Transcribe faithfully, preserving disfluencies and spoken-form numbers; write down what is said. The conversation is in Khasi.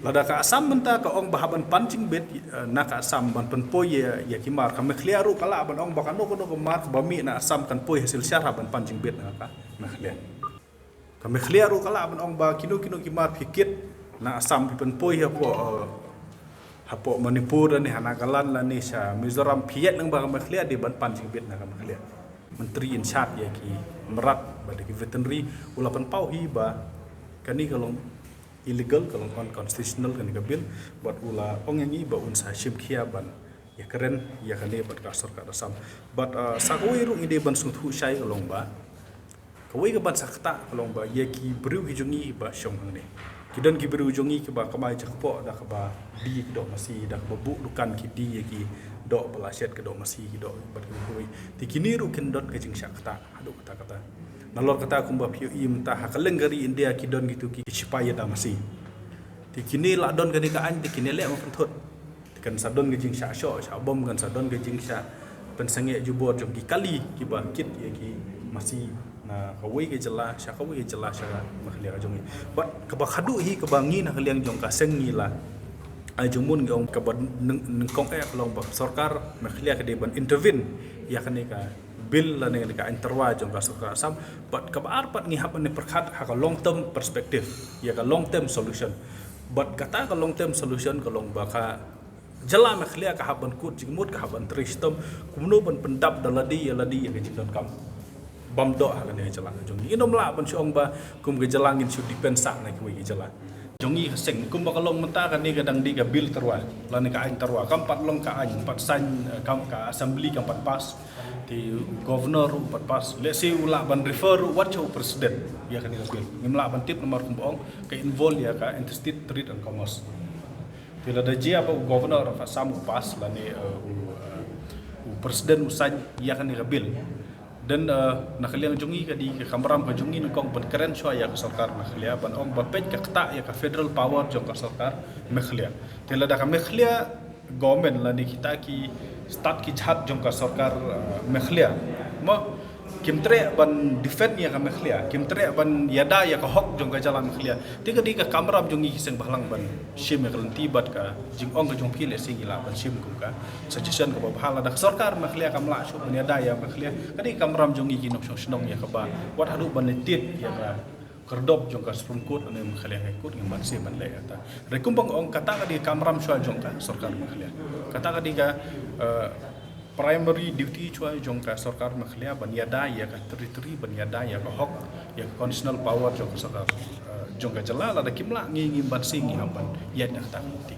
Lada ka Assam mynta ka ong ba hap ban pan jingbit, eh, na ka Assam ban pynpoi ïa, ïa ki mar, ka Meghalaya ruh ka lah ban ong ba kano kano ka mar ba mih na Assam kan poi ha Silchar hap ban pan jingbit na ka Meghalaya. Ka Meghalaya ruh ka lah ban ong ba kino kino ki mar phi kit na Assam phi pynpoi hapoh, eh, hapoh Manipur lane ha Nagaland lane sha Mizoram, phi ïaid lang ba ka Meghalaya dei ban pan jingbit na ka Meghalaya. Myntri in charge ïa ki mrad bad ki veterinary u la pynpaw hi ba kane ka long illegal, ka long unconstitutional kane ka bill, bad u la ong ïa ngi ba un sa shim khia ban ïakren ïa kane bad ka sorkar Assam. Bad, uh, sa kawei ruh ngi dei ban sngewthuh shai ka long ba kawei ka ban sa ktah ka long ba ïa ki briew ki jong ngi ba shong hangne, ki don ki briew jong ngi kiba kamai jakpoh da kaba die ki doh masi, da kaba buh dukan ki die ïa ki doh ba la shet ki doh masi ki doh bad ki kawei. Te kine ruh kin don ka jingshah ktah haduh katta katta. Nalor kata kumba phi ïohi mynta ha kylleng ka ri India ki don kitu ki shipai ïada masi. Te kine la don kane ka aiñ te kine leh ma pynthut. Te kan sa don ka jingshah shoh shah bom, kan sa don ka jingshah pynsangeh jubor jong ki kali kiba kit ïa ki masi na kawei ka jylla sha kawei ka jylla sha Meghalaya ka jong ngi. Bad kaba khadduh hi kaba ngi na ka liang jong ka seng ngi la ai jong mun ngi ong kaba nyng-, nyngkong eh ka long ba sorkar Meghalaya ka dei ban intervene ïa kane ka bill lane ka aiñ tyrwa jong ka sorkar Assam. Bad kaba ar pat ngi hap ban pyrkhat ha ka long term perspective, ïa ka long term solution. Bad kata ka long term solution ka long ba ka jylla Meghalaya ka hap ban kut jingmut, ka hap ban trei shitom kumno ban pyndap da lade ïa lade ïa ka jingdonkam bym doh ha kane ka jylla jong ngi. Ngin ym lah ban shu ong ba kum ka jylla ngin shu depend sah na kiwei ki jylla. Jong ngi ka seng kumba ka long mynta kane ka dang dei ka bill tyrwa lane ka aiñ tyrwa, kam pat long ka aiñ, pat sign, eh, kam ka assembly kam pat pass. Te u governor ruh pat pass. Let's say u lah ban refer ruh wat sha u president ïa kane ka bill. Ngim lah ban tip namar kumba ong ka involve ïa ka interstate trade and commerce. Te lada jia ba u governor of Assam u pass lane, eh, u, eh, u president u sign ïa kane ka bill. Then, eh, na ka liang jong ngi ka dei ka kamram ka jong ngi nyngkong ban kren shuwa ïa ka sorkar Meghalaya ban ong ba peit ka ktah ïa ka federal power jong ka sorkar Meghalaya. Te lada ka Meghalaya government lane kita ki stad ki jhat jong ka sorkar, eh, Meghalaya, mo, kim treh ban defend ïa ka Meghalaya, kim treh ban ïada ïa ka hok jong ka jylla Meghalaya. Te ka dei ka kamram jong ngi ki seng bhalang ban shim ïa ka lynti bad ka jingong ka jong phi lehse ngi lah ban shim kum ka suggestion kaba bha. Lada ka sorkar Meghalaya kam lah shuh ban ïada ïa Meghalaya, ka dei ka kamram jong ngi ki nongshong shnong ïa kaba wat haduh ban lynti ïa ka kyrdoh jong ka Supreme Court lane Meghalaya High Court ngim banse ban leh kata. Hynrei kumba nga ong kata ka dei ka kamram shuwa jong ka sorkar Meghalaya. Kata ka dei ka, eh, primary duty shuwa jong ka sorkar Meghalaya ban ïada ïa ka territory, ban ïada ïa ka hok, ïa ka constitutional power jong ka sorkar, eh, jong ka jylla. Lada kim lah ngi ngim banse ngi hap ban ïaid na kata ka lynti.